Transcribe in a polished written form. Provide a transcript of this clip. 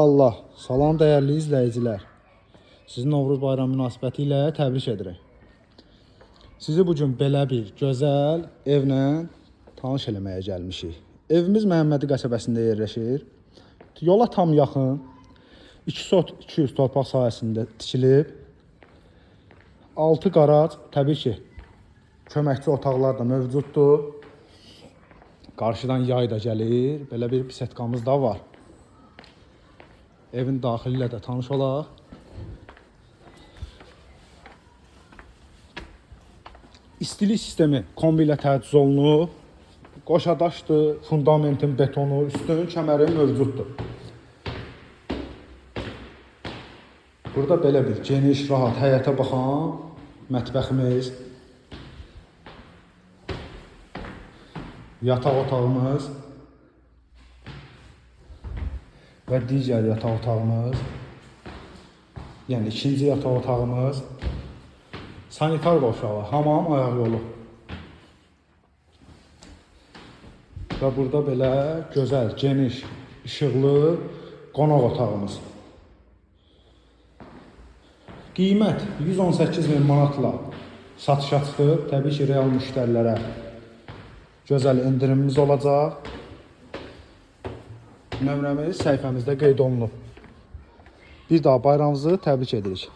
Allah, salam dəyərli izləyicilər. Sizi Novruz bayramı münasibəti ilə təbrik edirəm. Sizi bu gün belə bir gözəl evlə tanış eləməyə gəlmişik. Evimiz Məhəmmədi qəsəbəsində yerləşir. Yola tam yaxın, 2 sot 200 torpaq sahəsində tikilib. 6 qaraj, təbii ki, köməkçi otaqlar da mövcuddur. Qarşıdan yay da gəlir. Belə bir bisetkamız da var. Evin daxili ilə də tanış olaq. İstilik sistemi kombi ilə təchiz olunub. Qoşadaşdır, fundamentin betonu, üstün kəməri mövcuddur. Burada belə bir geniş, rahat həyətə baxan mətbəximiz, yataq otağımız və digər yataq otağımız, yəni ikinci yataq otağımız, sanitar qovşağı, hamam, ayaq yolu. Və burada belə gözəl, geniş, işıqlı qonaq otağımız. Qiymət 118 min manatla satışa çıxıb. Təbii ki, real müştərilərə gözəl endirimimiz olacaq. Nömrəmiz səhifəmizdə qeyd olunub. Bir daha bayramınızı təbrik edirik.